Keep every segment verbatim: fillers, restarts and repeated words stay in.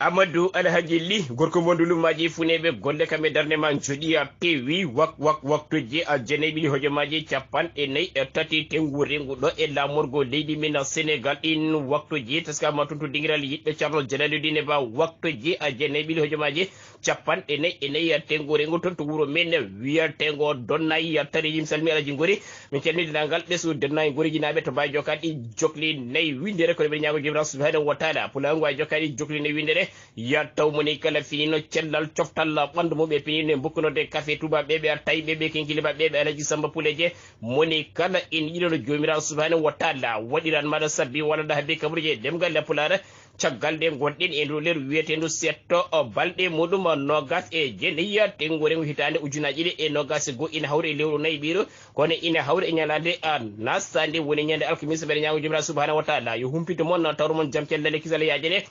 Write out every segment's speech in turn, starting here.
Amadou Alhaji Ly, gorko mo ndulumaaji funeeɓe golle kam e darnde ma njoɗi a peewi wak wak waktuji a jeenayi ɓili hojomaaji capanɗe nayi e tati tengu rengu ɗo e laamorgo leydi min Sénégal. Ɗin waktuji taskama tun to dingiral yiɗɓe Ceerno Jalaluddin Ba, waktuji a jeenayi ɓili hojomaaji capanɗe nayi e nayi a tengu rengu tun to wuro men wiyatengo Donnayi a tari yim salmi Alhaji Ngori. Min calmini dendagal ɓesngu Donnayi Ngori jinaaɓe to Baay Jokaɗi jokli nayi windere kono mbiɗa ñaago Joomiraaɗo subhanahu wa taala pulaar ngu a jokkaɗi jokli nayi windere. Ya taw moni kala finino cellal coftal ɓandu mum ɓe pinino e bukkunorde kafe tuba ɓeɓe a tawi ɓeɓe kinkili ba ɓeɓe Alhaji Samba Puleje. Moni kala in yiɗono Joomiraaɗo subhanahu wa taala waɗiran maɗa sabbi walla ɗa habbi kabruje demgal e pulaar. Caggal nde gonɗen e ndu leru wiyetendu setto o balɗe muɗum nogas e jeenayi tengu rengu hitaande ujunnaji ɗiɗi e nogas e goo ina hawri e lewru nayi ɓiru kono ina hawri e ñalande a nasande woni ñande alkamisa mbeɗa ñaago Joomiraaɗo subhanahu wa taala yo humpito mon tawro mon jam cellale kisal yaajane.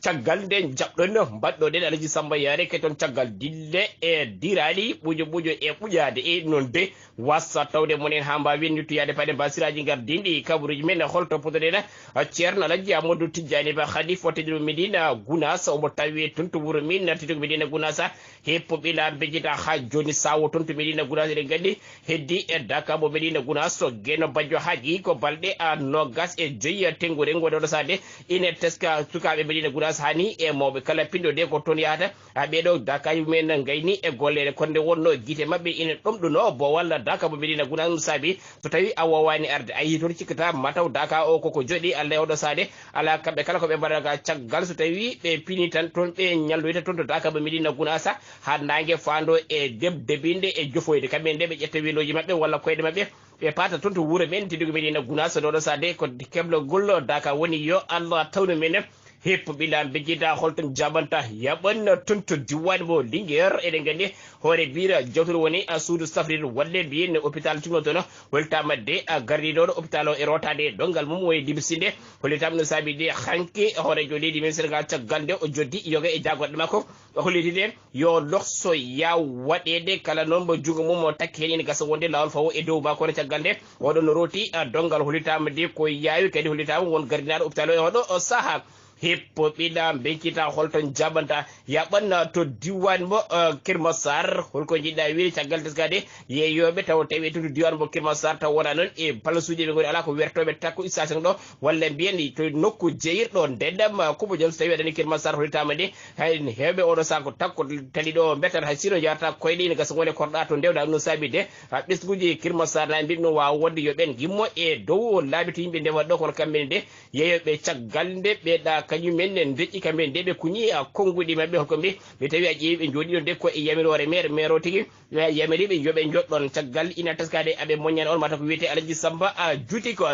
Caggal nde jaɓɗon mbaɗɗoɗen Alhaji Samba Yaare ke toon caggal dille e diraali ɓujo ɓujo e ɓuƴaade e noon de wasa tawde monen haa mbaawen yettoyaade paɗe mbasiraaji ngardiiɗi kabaruuji men. Hol to puɗɗoɗen Ceerno Alhaji Amadou Tijjaani Ba Khalifa tedduɗo Medina Gunaas, omo tawi toon to wuro min tedduɗo Medina Gunaas. Heppo ɓila mbejjita haa jooni sawo toon to Medina Gunaas, eɗen nganndi heddi e Daka mo Medina Gunaas, so Geno Bajjo Haaji ko balɗe a noogas e joyi tengu rengu waɗi oɗo saade. Ine teska sukaaɓe Medina Gunaas haa ni e mawɓe kala pinɗo de ko toon yahata. A ɓeeɗo Daka yumɓe men ngayni e golleɗe kono nde wonno gite maɓɓe ine ɗomɗuno bo walla Daka mo Medina Gunaas no saabi so tawi a wowaani arde a yehi toon cikkata mataw Daka o koko joɗi Allah e oɗo saade. Ala kamɓe kala ko ɓe mbaɗata caggal so tawi ɓe pini tan toon ɓe ñalloyta toon to Daka mo Medina Gunaas haa naange faando e deb debinde e jofoyde kamɓe nde ɓe ƴetta welooji maɓɓe walla koyɗe maɓɓe. Ɓe paata toon to wuro men teddugo Medina Gunaas ɗoɗo saade ko keblagol Daka woni yo Allah tawnu men. Heppo ɓila mbejjita holton jaɓanta yaɓan toon to diwan mo Linguère eɗen nganndi hoore bira jawtuɗo woni a suudu safrir walle mbiyen hôpital tugno toon. Weltama de a gardiɗo ɗo hôpital o e rotade e dongal mum o e dibisinde. Hollitama no saabi de hanki hoorejo leydi men Sénégal caggal nde o joddi yoga e jagoɗe makko. O holliti de yo lokso yaw waɗede kala noon mo junngo mum o takki heen ina gasa wonde laawol fawo e dow makko. Kono caggal nde oɗon rooti a dongal hollitama de ko yaawi kadi hollitama won gardinaɗo hôpital o e oɗo o saaha. Heppo ɓila mbeñcita holto jaɓanta yaɓanna to diwan mo Kirmasar holko jiɗɗa wiide caggal teskade yeeyoɓe taw tawi toon to diwan mo Kirmasar taw wona noon e palasuji ɓe ngoni ala ko wertoɓe takko station ɗo walla mbiyen to nokku jeyirɗo ndendam. Kubo jon so tawi aɗani Kirmasar hollitama de hay hewɓe oɗo sako takko tali ɗo mbettat hay sino jarata koyɗe ina gasa wone korɗa to ndewɗa ɗum no saabi de. Ha ɓesguji Kirmasar na mbiɗ no wawa wonde yo ɓen gimmo e dow laabi to yimɓe ndewa ɗo kono kamɓe de yeeyoɓe caggal nde ɓeɗa kañumen ne deƴƴi kamɓe nde ɓe kuñi a konnguɗi maɓɓe holko mbi mi tawi a ƴeewi ɓe jooɗiɗo de ko e yamirore mere mero tigi. Yamiriɓe yo ɓe joɗɗon caggal ina teskade aɓe moññan on mata ko wiyete Alaji Samba a juuti ko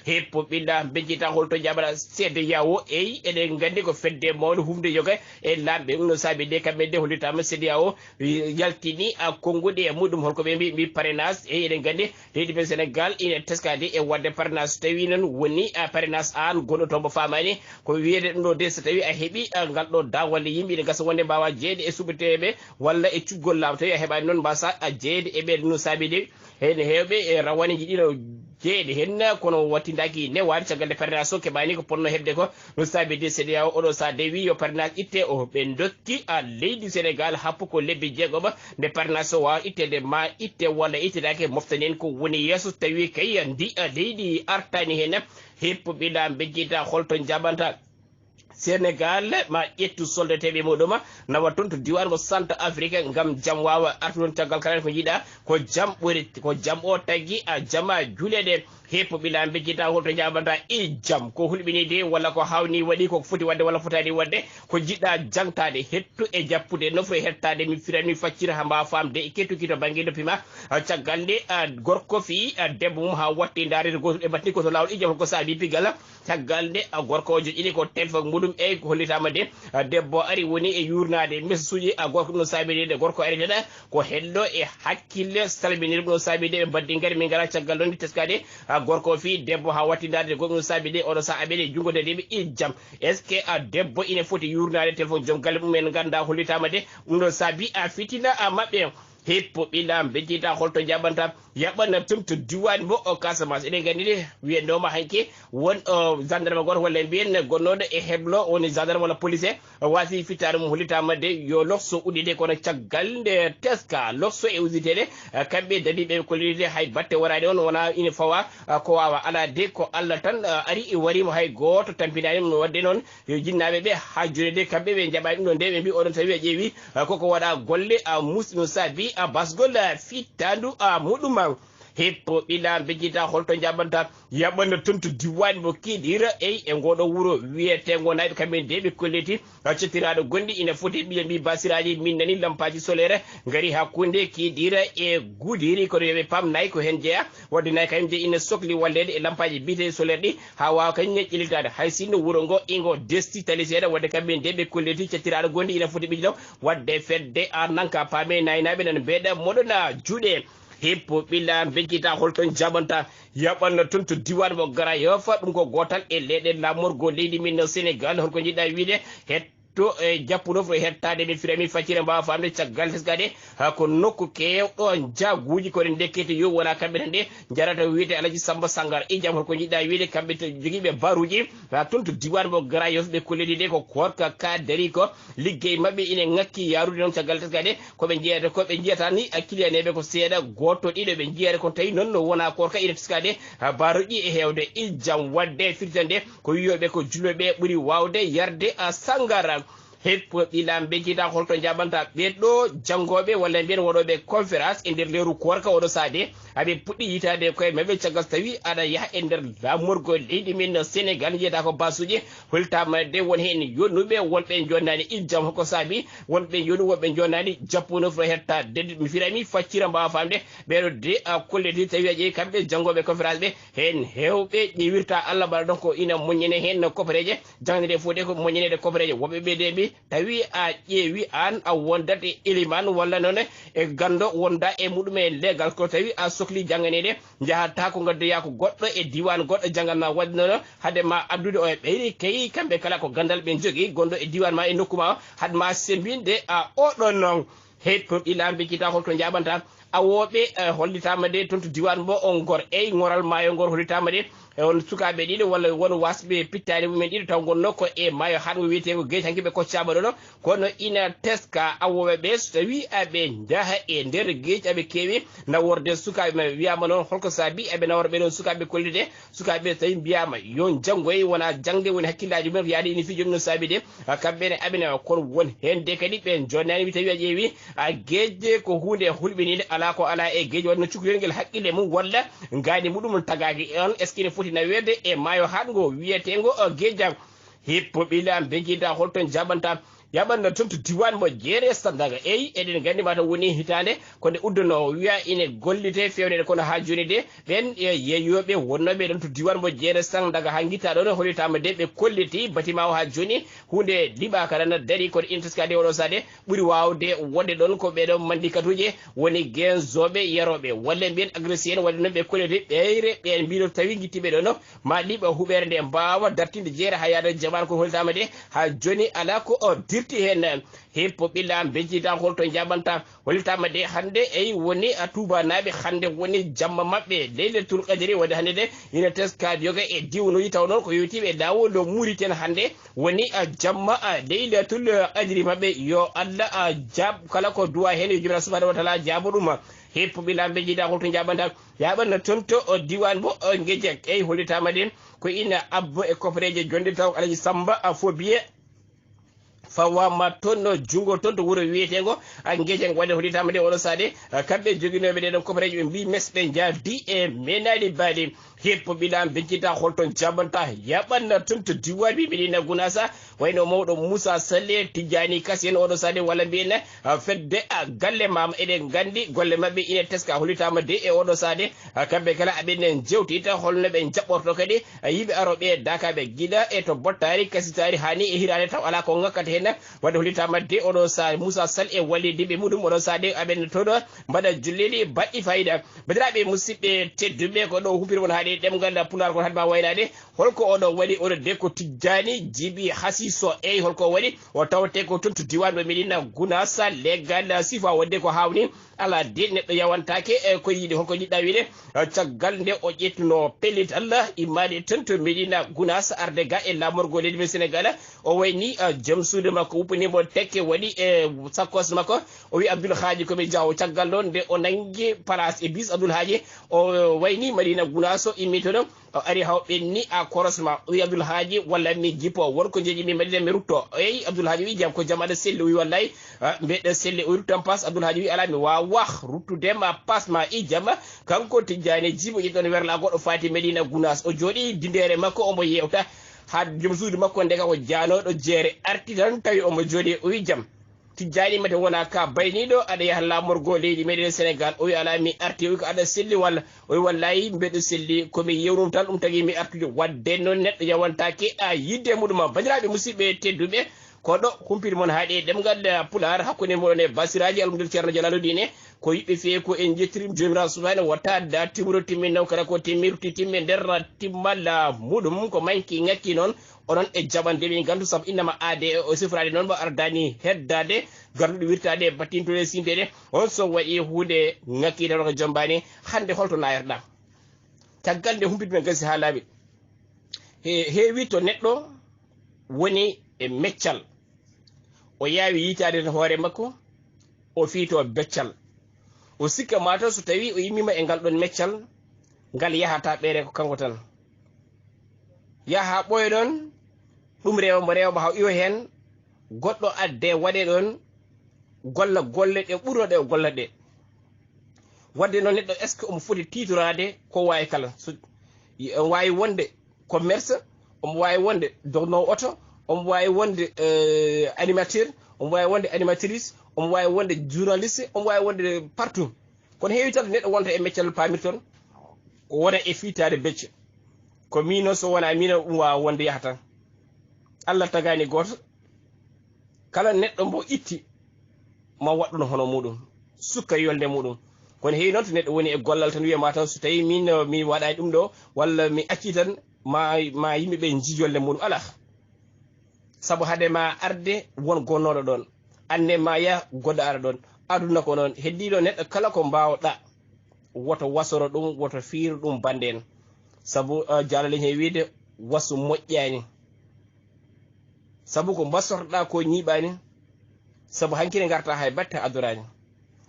heppo ɓilla mbejjita holto jaɓata seede yawo eyi eɗen gandi ko fedde mawɗo humde yoga e lamɓe ɗum no saabi de kamɓe de hollitama seede yawo yaltini a konnguɗi e muɗum holko ɓe mbi mbi parrainage eyi eɗen gandi leydi men Sénégal ina teskadi e wadde parrainage so tawi noon woni a parrainage an gonɗo toon mo famani ko wiyede ɗum ɗo de so tawi a heeɓi ngal ɗo dawalle yimɓe ene gasa wonde mbawa jeeyde e suɓeteɓe walla e cuggol laamu tawi a heɓani noon mbasa a jeeyde e ɓeɗe no saabi de hene hewɓe e rawane jiɗino jeeyde hen kono wattidaki newade caggal nde parrainage o keɓani ko ponno heɓde ko no saabi de seedeya o oɗo sa dewi yo parrainage itte o ɓe dokki a leydi Sénégal happu ko lebbi jeegoɓa nde parrainage o wawa ittede ma itte walla ittedake moftanen ko woni yeeso so tawi kay ndi a leydi artani hen heppo ɓila mbejjita holto jaɓanta Sénégal ma ƴettu soldateɓe muɗum nawa toon to diwan mo Centre Afrique ngam jam wawa artu toon caggal kala ko jiiɗa ko jam ɓuri ko jam o tagui a jama juulede heppo ɓila mbejjita holto jaɓanta e jam ko hulɓini de walla ko hawni waɗi ko foti wadde walla fotani wadde ko jiɗɗa jangtade hettu e jappude nofru e hettade mi firani mi faccira ha mbawa famde e kettuki to banggue noppi ma caggal nde gorko fi debbo mum ha watti darede goto ɓe mbatni ko to lawol ijam ko saabi pigal caggal nde gorko o joƴƴini ko téléphone muɗum e ko hollitama de debbo ari woni e yurnade message uji gorko ɗum no saabi de gorko ari ndeɗa ko hello e hakkille salmini ɗum no saabi de ɓe mbaddi ngari min ngara caggal ɗon teskade gorko o fi debbo ha watti darde goɗɗum no saabi de oɗo sa aɓeɗe jungo de deɓe ijam est ce que a debbo ina foti yurnade téléphone joom galle mum en ganda hollitama de ɗum ɗo saabi a fitina a maɓɓe heppo ɓila mbejjita holto jaɓanta Yaɓɓanna tun to diwaan mo o Casamance. Eɗen nganndi de, wiyannooma hanki won o gendarme gooto walla mbiyen gonnooɗo e heblo, woni gendarme walla police, o waasi fittaare mum hollitaama de yo lokso uddite, kono caggal nde teska lokso e udditeede, kamɓe dadiiɓe ɓe kolliti de hay batte wonaani on, wonaa ina fawa ko waawa alaa de, ko Alla tan ari e wariimo, hay gooto tampinaani mo. Waɗde noon yo jinnaaɓe ɓe haa jooni de, kamɓe ɓe njaɓaani ɗum ɗo nde ɓe mbi oɗon tawi a ƴeewi koko waɗa golle a musi ɗum saabi a basgol fittaandu a muɗuma. Heppo ɓila mbejjita holto njaɓanta yaɓɓanno toon to diwaani mo kiiɗira ey e ngoɗo wuro wiyeteengo nayɓe kamɓe nde ɓe kolliti cettiraaɗo gonɗi ina foti ɓiya mbi basiraaji min nani lampaaji solaire ngari hakkunde kiiɗira e guuɗiri, kono yoɓe paam nayi ko heen jeya. Wadde nayi kañum de ina sokli walleede e lampaaji biyeteeɗi solaire ɗi haa waawa kañum ne ƴellitaade hay sinno wuro ngo ingo desti tali seeɗa. Wadde kamɓe nde ɓe kolliti cettiraaɗo gonɗi ina foti ɓiƴɗo wadde fedde arnanka paame naynaaɓe nan mbeeɗa moɗona juuɗe. Heppo ɓilla mbejjita holton jaɓanta yaɓanno toon to diwaan mo Gara Yoff. Ɗum ko gootal e leyɗe laamorgo leydi min Sénégal. Holko njiɗɗa wiide hetto e jappuno fo hettaade mi firami faccira mbawa famde caggal teskade ha ko nokku kewɗo jaaguuji kono ndekkete yo wona kamɓe tan de jarata wiyete Alaji Samba Sangara e jam holko njiɗɗa wiide kamɓe to jogiiɓe baruuji ha toon to diwaan mo Gara Yoff ɓe kolledi de ko korka ka dari ko liggey maɓɓe ina ŋakki yaarude noon caggal teskade ko ɓe njeyata ko ɓe njiyata ni a kiliyaneɓe ko seeɗa gooto ɗiɗo ɓe njiyata ko tawi noon no wona korka ina teskade ha baruuji e hewde e jam wadde firtande ko wiyoɓe ko julɓeɓe ɓuri wawde yarde a sangara. Heppo ɓila mbejjita holto jaɓanta ɓen ɗo janngooɓe walla mbiyen waɗooɓe conférence e nder leeru koorka oɗo saade aɓe puɗɗi yitaade koye maɓɓe caggal so tawi aɗa yaha e nder laamorgo leydi min Sénégal njiyata ko basuuji holtama de won heen yonnuɓe wonɓe jonnaani ijjam hoko saabi wonɓe yonu wonɓe jonnaani jappuno fo hetta de mi firami faccira mbawa famde ɓeɗo de a kolledi tawi a ƴeewi kamɓe janngooɓe conférence ɓe heen heewɓe ƴeewirta Allah mbaɗa ɗon ko ina moññene heen no kopereeje. Jangde fof de ko moñaneede kopereeje woɓɓe ɓe de mbi tawi a ƴeewi aan a wondat e ilimaan walla noon e ganndo wonda e muɗum e leegal ko tawi a sokli jannganeede njahataa ko ngaddoyaa ko goɗɗo e diiwaan goɗɗo jannganma waɗde noon hade ma addude o e ɓeyri kay kamɓe kala ko ganndal ɓe njogii gonɗo e diiwaan ma e nokku ma o hade ma semmbinde a oɗon noon. Heppo ɓila mbejjita holto njaɓanta awooɓe hollitaama de toon to diwaan mo o Ngor ey ngoral maayo ngor hollitaama de e on sukaaɓe ɗiɗo walla won wasɓe pittaali mumen ɗiɗo taw ngonno ko e maayo haɗngo wiyeteengo geec hanki ɓe koccaama ɗono kono ina teska awooɓe ɓe so tawi aɓe njaha e nder geec aɓe keewi naworde sukaaɓe ma wiyaama noon holko saabi aɓe nawra ɓe ɗon sukaaɓe kollide sukaaɓe tawi mbiyaama yo njanngoy wona jaŋde woni hakkillaaji mumen ko yaade ina fii jooni no saabi de kamɓe ne aɓe nawa kono won heen de kadi ɓe jonnaani mi tawi a ƴeewi a geejde ko huunde hulɓiniinde alaa ko alaa e geej waɗno cukalel ngel haqqille mum walla ngaandi muɗum tagaaki on est ce que ene foti naweede e maayo haɗngo wiyeteengo geejam. Hippo ɓila mbejjita holton jaɓanta yaɓanno toon to diwaan mo jeere sandaga eyi eɗen nganndi mataw woni hitaande ko nde uddanoo wiya ine gollite feewneede kono haa jooni de ɓeen yeeyooɓe wonnooɓe ɗoon to diwaan mo jeere sandaga haa ngittaa ɗoon holitaama de ɓe kolliti batimaa o haa jooni huunde liɓaaka tan darii kono ina teskaade oɗo saade ɓuri waawde wonde ɗoon ko ɓeeɗo manndikatuuji woni genzooɓe yarooɓe walla mbiyen agressien walla noon ɓe kolliti ɓeyre ɓeen mbiino tawi ngittiiɓe ɗoon ma liɓa huɓeere nde mbaawa dartinde jeere haa yaada jamaanu ko holitaama de haa jooni alaa ko o dirti heen. Hippo ɓilla mbejjita holto njaɓanta holitaama de hannde eyi woni a tuubanaaɓe hannde woni jamma maɓɓe leylatul qadiri wonde hannde de ina teska yoga e diwnuji taw noon ko yowtiiɓe laawol muuriten hannde woni a jamma a leylatul qadiri maɓɓe yo allah a jaab kala ko duwa heen yo jumira subhanahu wa taala jaabo ɗum. Hippo ɓilla mbejjita holto njaɓanta yaɓanna toon to o diwaan mo o ngejek eyi holitaama de ko ina abbo e kopereeje jonde taw alaji samba a fobiye fawama toon no junngo toon to wuro wiyeteengo a ngejen waɗde holitama de oɗo saade kamɓe joginooɓe ɗe ɗon kopereeje ɓe mbi mes ɓe njaabdi e menaali baali. Hippo ɓila mbejjita holton jaɓanta yaɓanna toon to diwaan ɓe mbiɗina gunasa wayno mawɗo moussa salle tijjani kasi en oɗo saade walla mbiyen fedde galle mama eɗen nganndi golle maɓɓe ina teska holitama de e oɗo saade kamɓe kala aɓen jewtita holno ɓe jaɓɓorto kadi yimɓe arooɓe daakaaɓe gila e to bottaari kasitaari haa ni e hiraande taw alaa ko ŋakkata heen. Waɗde holitaama de oɗo saare moussa sall e wallidiiɓe muɗum oɗo saade aɓen toɗo mbaɗa julleeli baɗɗi fayida. Badiraaɓe musiɓɓe tedduɓe ko ɗo humpir won haaɗi. ɗemngal Pulaar kon haɗ ma waynaade. Holko oɗo waɗi? Oɗo de ko Tijjaani Jibi Hasiso. Eyi, holko o waɗi? O tawte ko toon to diiwaan mo Medina Gunaas, legal sifa waɗde ko haawnii. Alaa de neɗɗo yawantaake, e, ko yiɗi. Holko jiɗɗa wiide? E, caggal nde o ƴettuno pellital immaade toon to Medina Gunaas arde ga e laamorgo leydi men Senegal, o wayni, e, joom suudu makko wuppani mo tekke, waɗi e sakkos makko. O wi Abdul Haaji ko mi jawo. Caggal ɗon nde o nangi place e bis Abdul Haaji, o wayni Madina Gunaas, o immi to ɗon. O ari haw ɓenni a koros ma. O wi Abdul Haaji, walla mi jippo, won ko njeeƴi mi Madina mi rutto. Eyi, Abdul Haaji wi jam, ko jam aɗa selli? O wi wallay, ah, mbeɗa selli. O wi ruttan paas. Abdul Haaji wi alaa, mi waawaa ruttude ma paas ma i jam. Kanko Tijjaani Jibo ƴetti ɗon werla goɗɗo faati Madina Gunaas. O jooɗi dindeere makko, omo yewta. Haa joom suudu makko ndeka ko jaanooɗo jeere arti tan tawi omo jooɗi. O wi jam. Tijjaani, mate wona ka bayniiɗo, aɗa yaha laamorgo leydi meɗen Senegal? O wi alaa, mi arti. O wi ko aɗa selli walla? O wi wallahi mbeɗo selli, ko mi yewnum tan, ɗum tagi mi artude. Wadde noon neɗɗo yawantaake a yidde muɗum. Banndiraaɓe musidɓe tedduɓe, ko ɗo humpiti mon haaɗi e ɗemngal Pulaar hakkunde moɗon e Basiraaji Almudel Ceerno Jalaaludiine. Ko yiɗɓe fii ko en njettirii Joomiraaɗo Subhaanahu wa Taala, timmuɗo timminno kala ko timmi rutti timmi nder timmal muɗum. Ko manki ŋakki noon, onon e jaɓande min ngantu, sabu innama aade o sifraade noon mo ardani heddaade, garduɗo wirtaade, battintude, sindeede. On so waɗi huunde ŋakki tan ko jombaani. Hannde holto naayirɗa? Caggal nde humpit men gasi haa laaɓi. He-, heewi to neɗɗo woni e meccal, o yaawi yiytaade tan hoore makko, o fiyto beccal. O sikka mataw so tawi o immiima e ngal ɗon meccal, ngal yahata ɓeere ko kanko tan. Yaha haa ɓooya ɗon, ɗum rewa mo, rewa mo haa o iwa heen, goɗɗo adde waɗe ɗon, golla golle ɗe ɓurno ɗe o golla ɗe. Wadde noon neɗɗo, est-ce que omo foti tiitoraade ko waawi kala? So, omo waawi wonde commerce, omo waawi wonde dognoowo oto, omo waawi wonde, eh, animateur, omo waawi wonde animatrice, omo waawi wonde journaliste, omo waawi wonde partout. Kono heewi tan neɗɗo wonta e meccal paamirton, o wona e fiytaade becce. Ko miin noon, so wonaa miin, ɗum waawa wonde yaha tan. Allah tagaani gooto. Kala neɗɗo mbo itti, ma waɗ ɗum hono muɗum, sukka yolnde muɗum. Kono heewi noon to neɗɗo woni e gollal tan wiya ma taw so tawi min, eh, mi waɗaani ɗum ɗo, walla mi acci tan, ma, ma yimɓe ɓe njii yolnde muɗum. Alaa. Sabu hade ma arde won gonnooɗo ɗon, annde ma yah goɗɗo ara ɗon. Aduna ko noon, heddiiɗo neɗɗo kala ko mbaawɗa, woto wasoro ɗum, woto fiiru ɗum bannden. Sabu, eh, Jaalal ene wiide wasu moƴƴaani. Sabu ko mbasorɗa ko ñiiɓaani. Sabu hankine ngarta hay batte a adoraani.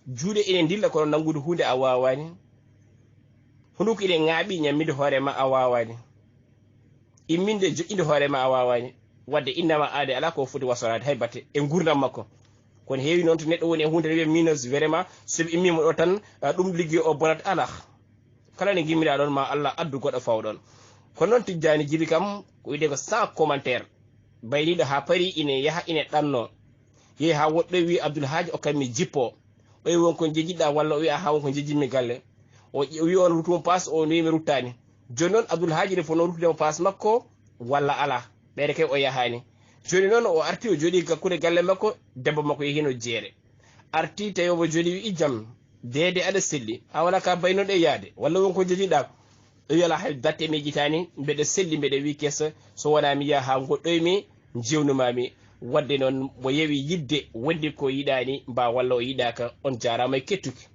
Juuɗe ene ndilla kono nanngude huunde a waawaani. Hunuko ene ŋaaɓi ñamminde hoore ma a waawaani. Imminde joƴƴinde hoore ma a waawaani. Wadde innama aade alaa ko foti wasoraade hay batte e nguurndam makko. Kono heewi noon to neɗɗo woni e huunde ne wiya miin vraiment so mi immiima ɗo tan, ah, ɗum liggey o bonat. Alaa. Kala nde ngimmiɗaa ɗoon, ma Allah addu goɗɗo fawɗoon. Kono noon Tijjaani Jibi kam, ko wiyetee ko sans commentaire. Bayliiɗo haa parii, ine yaha, ine ɗannoo. Yehi haa woɗɗoyi, wiyi Abdul Haaji, okkan mi jippo. O wiyi won ko njejiɗaa walla o wiya haa won ko njejinmi galle. O ƴe-, o wiyi on ruttumo paas, o wiyi mi ruttaani. Jooni noon Abdul Haaji ine fotnoo ruttude mo paas makko walla alaa. Ɓeere kay o yahaani. Jooni noon o artii, o jooɗii hakkunde galle makko, debbo makko yehiino jeere. Artii tawi omo jooɗii, wiyi jam, deede aɗa selli, a wona ka baynoɗo e yaade, walla won ko njejiɗaa? O wiyi alaa hay batte mi ƴitaani, mbeɗa selli, mbeɗa wiyi kesa, so wonaa mi yaha haa ngoɗɗoymi, njeewnumaami. Wadde noon mo yewi yidde, wondi ko yiɗaani, mba walla o yiɗaaka, on jaaraama e kettuki.